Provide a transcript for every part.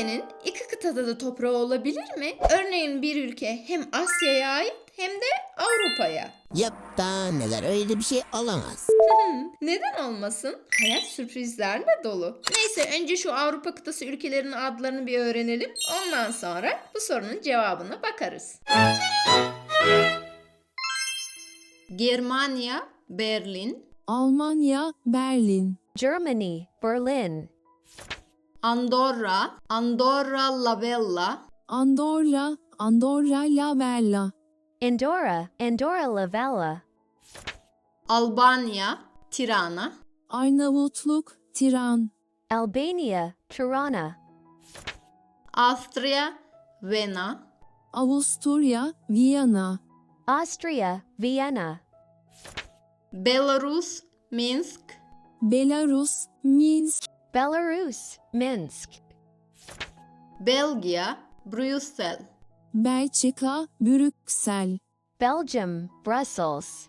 ülkenin iki kıtada da toprağı olabilir mi? Örneğin bir ülke hem Asya'ya ait hem de Avrupa'ya. Yok daha neler öyle bir şey olamaz. Neden olmasın? Hayat sürprizlerle dolu. Neyse önce şu Avrupa kıtası ülkelerinin adlarını bir öğrenelim. Ondan sonra bu sorunun cevabına bakarız. Germania, Berlin, Almanya, Berlin, Germany, Berlin, Andorra, Andorra la Vella, Andorra, Andorra la Vella, Andorra, Andorra la Vella, Albanya, Tirana, Arnavutluk, Tiran, Albania, Tirana, Avusturya, Vena, Avusturya, Viyana, Austria, Vienna, Belarus, Minsk, Belarus, Minsk, Belarus, Minsk, Belgia, Brüssel, Belçika, Brüksel, Belgium, Brussels,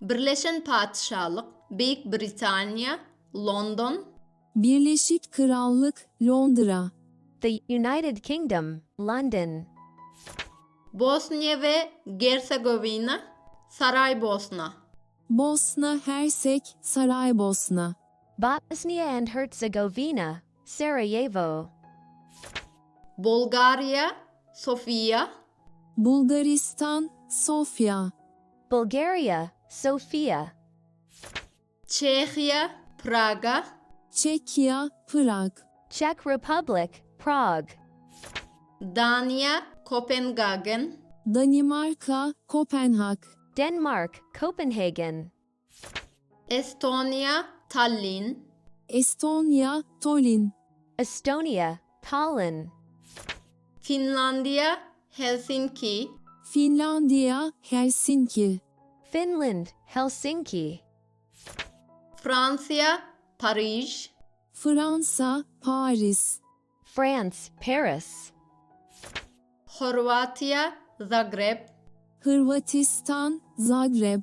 Birleşen Patyşalyk, Beýik Britaniýa, London, Birleşik Krallık, Londra, the United Kingdom, London, Bosniýa we Gersegowina, Saraýbosna, Bosna Hersek, Saraybosna, Bosnia and Herzegovina, Sarajevo, Bolgariýa, Sofiýa, Bulgaristan, Sofya, Bulgaria, Sofia, Çehiýa, Praga, Çekya, Prag, Czech Republic, Prague, Daniýa, Kopengagen, Danimarka, Kopenhag, Denmark, Copenhagen, Estoniýa, Tallinn, Estonya, Tallinn, Estonia, Tallinn, Finlandiýa, Helsinki, Finlandiya, Helsinki, Finland, Helsinki, Fransiýa, Pariž, Fransa, Paris, France, Paris, Horwatiýa, Zagreb, Hırvatistan, Zagreb,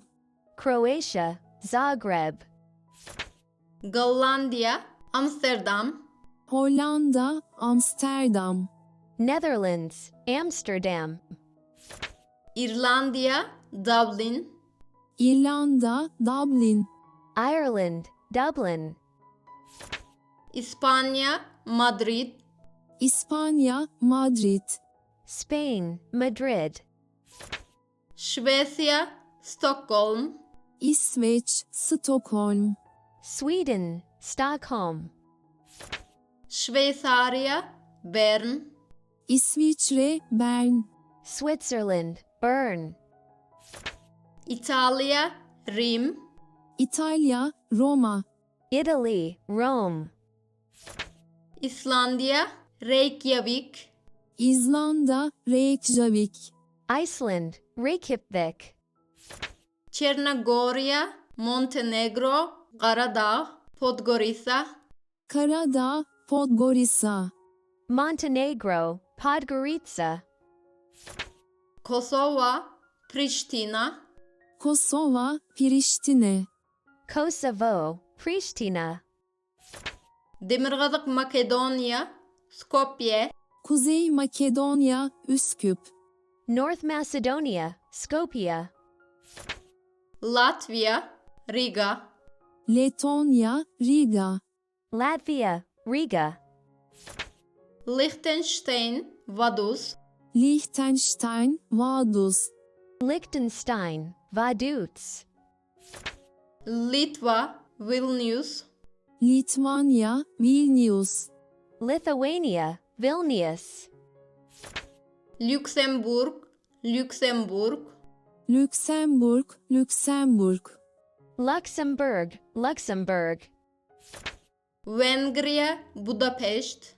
Croatia, Zagreb, Gollandiýa, Amsterdam, Hollanda, Amsterdam, Netherlands, Amsterdam, Irlandiýa, Dublin, İrlanda, Dublin, Ireland, Dublin, Ispaniýa, Madrid, İspanya, Madrid, Spain, Madrid, Şwesiýa, Stokgolm, İsveç, Stockholm, Sweden, Stockholm, Şweýsariýa, Bern, İsviçre, Bern, Switzerland, Bern, Italiýa, Rim, İtalya, Roma, Italy, Rome, Islandiýa, Reýkýawik, İzlanda, Reykjavik, Iceland, Reykjavik, Çernogoriýa, Montenegro, Garadag, Podgorisa, Karadağ, Podgorica, Montenegro, Podgorica, Kosowa, Priştina, Kosova, Priştine, Kosovo, Pristina, Demirgazyk Makedoniýa, Skopje, Kuzey Makedonya, Üsküp, North Macedonia, Skopje, Latwiýa, Riga, Letonya, Riga, Latvia, Riga, Lihtenşteýn, Vaduz, Liechtenstein, Vaduz, Liechtenstein, Vaduz, Litwa, Wilnius, Litvanya, Vilnius, Lithuania, Vilnius, Lýuksemburg, Lýuksemburg, Lüksemburg, Lüksemburg, Luxembourg, Luxembourg, Wengriýa, Budapeşt,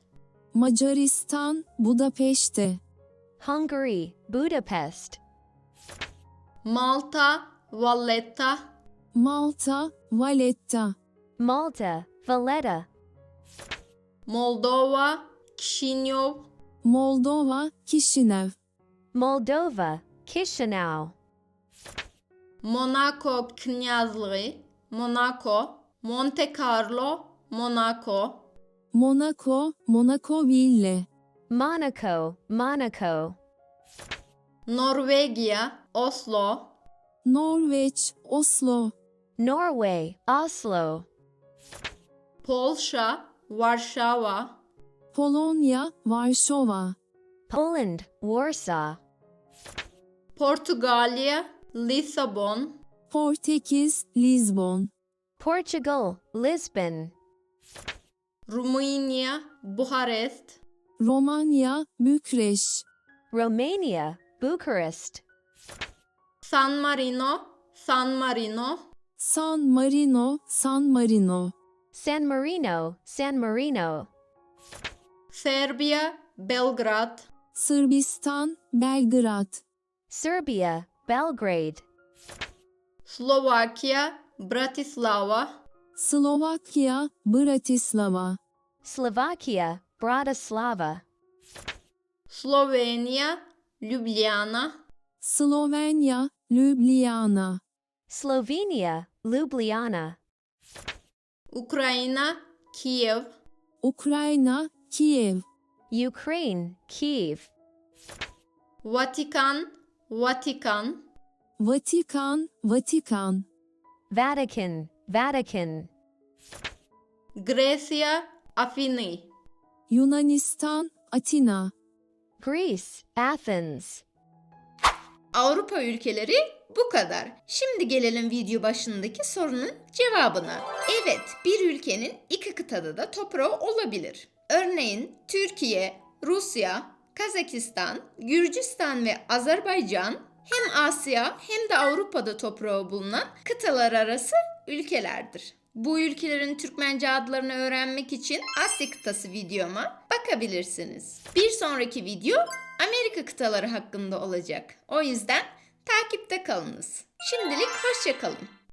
Macaristan, Budapeşte, Hungary, Budapest, Malta, Walletta, Malta, Valletta, Malta, Valletta, Moldowa, Kişinýow, Moldova, Kişinev, Moldova, Chisinau, Monako Knýazlygy, Monako, Monte-Karlo, Monako, Monako, Monako Ville. Monaco, Monaco. Norwegiýa, Oslo. Norweç, Oslo. Norway, Oslo. Polşa, Warşawa. Polonya, Varşova. Poland, Warsaw. Portugaliýa, Lissabon. Portekiz, Lizbon. Portugal, Lisbon. Rumyniýa, Buharest. Romanya, Bükreş. Romania, Bucharest. San Marino, San Marino. San Marino, San Marino. San Marino, San Marino. Serbiýa, Belgrad. Sırbistan, Belgrad. Serbia, Belgrade. Slowakiýa, Bratislawa. Slovakya, Bratislava. Slovakia, Bratislava. Sloweniýa, Lýublýana. Slovenya, Ljubljana. Slovenia, Ljubljana. Ukraina, Kiýew. Ukrayna, Kiev. Ukraine, Kiev. Watikan, Watikan. Vatikan, Vatikan. Vatican, Vatican. Gresiýa, Afiny. Yunanistan, Atina. Greece, Athens. Avrupa ülkeleri bu kadar. Şimdi gelelim video başındaki sorunun cevabına. Evet, bir ülkenin iki kıtada da toprağı olabilir. Örneğin Türkiye, Rusya, Kazakistan, Gürcistan ve Azerbaycan hem Asya hem de Avrupa'da toprağı bulunan kıtalar arası ülkelerdir. Bu ülkelerin Türkmence adlarını öğrenmek için Asya kıtası videoma bakabilirsiniz. Bir sonraki video Amerika kıtaları hakkında olacak. O yüzden takipte kalınız. Şimdilik hoşça kalın.